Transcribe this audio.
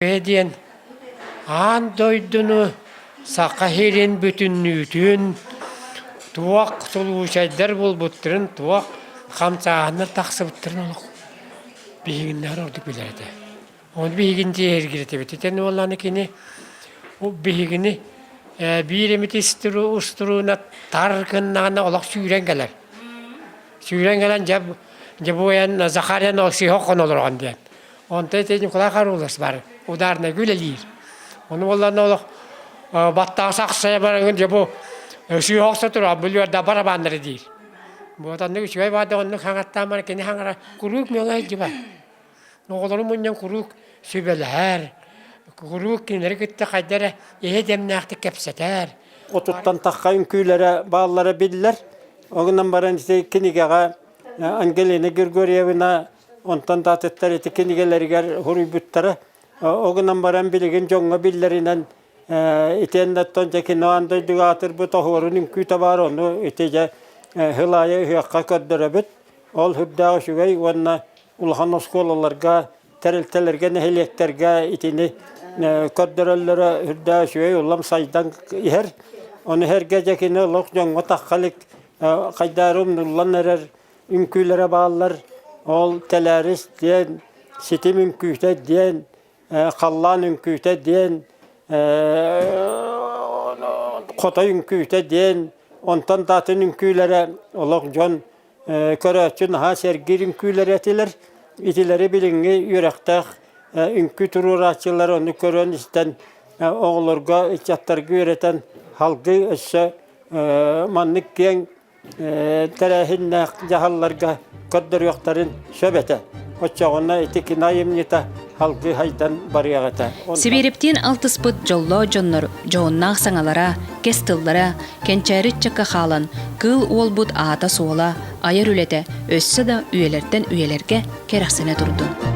Диэн аан дойдуну Саха сирин бүтүннүүтүн туох сулуучайдар буолбуттарын, туох хамсааһыннар тахсыбыттарын олох биһигиннэҕэр ордук билэр этэ. Ону биһигин дьиэһиргирэтэбит. Итиннэ буоллаҕына кини биһигини биир эмит устурууна тар гыннаҕына олох сүүрэн кэлэр. Сүүрэн кэлэн дьэ дьэ бу эн Захарьян сыһа хон олороҕун диэн. Онтон ити Николай Харулас бар ударнайга үлэлиир. Ону буоллаҕына олох баттаҕа сахсайа бараҥын дьэ бу сыыһа охсо турар бүлүөрдэ барабааннары диир. Вот оннук үчүгэй баада оннук хаҥаттаан баран кини хаҥара куруук мөҥө сылдьыбат. Оҕолору мунньан куруук сүбэлэһэр, куруук кинилэри кытта хайда эрэ эһэ дэмнээхтик кэпсэтэр. Отуттан тахха үҥкүүлэрэ бааллара биллэр. Ол гынан баран ити кинигэҕэ Ангелина Григорьевна Онтон да атыттар ити кинигэлэригэр суруйбуттара. Ол гынан баран билигин дьоҥҥо биллэринэн итиэннэттэн дьэ кино аан дойдуга аатырбыт оһуорун үҥкүүтэ баар, ону ити дьэ сыл аайы ыһыахха көрдөрөбүт. Ол сүрдээх үчүгэй уонна улахан оскуолаларга, тэрилтэлэргэ, нэһилиэктэргэ итини көрдөрөллөрө сүрдээх үчүгэй, улам сайдан иһэр. Ону сэргэ дьэ кини олох дьоҥҥо тахха илик хайдаары умнуллан эрэр үҥкүүлэрэ бааллар. Ол Тэлээрис диэн, Ситим үҥкүүтэ диэн, Халлаан үҥкүүтэ диэн, Хотой үҥкүүтэ диэн, онтон да атын үҥкүүлэрэ олох дьон көрөөччү наһаа сэргиир үҥкүүлэрэ этилэр. Итилэри билиҥҥи үөрэхтээх үҥкүү туруорааччылар ону көрөн-истэн оҕолорго, ыччаттарга үөрэтэн салгыы өссө маннык киэҥ тэрээһиннээх дьаһалларга көрдөрүөхтэрин сөп этэ. Оччоҕуна ити кино айымньыта салгыы хайдан барыах этэ. Сибиириптиин алтыспыт дьоллоох дьоннор дьоһуннаах саҥалара, кэс тыллара, кэнчээри ыччакка хаалан, кыыл уолбут аата-суола, айар үлэтэ өссө да үйэлэртэн үйэлэргэ кэрэхсэнэ турдун.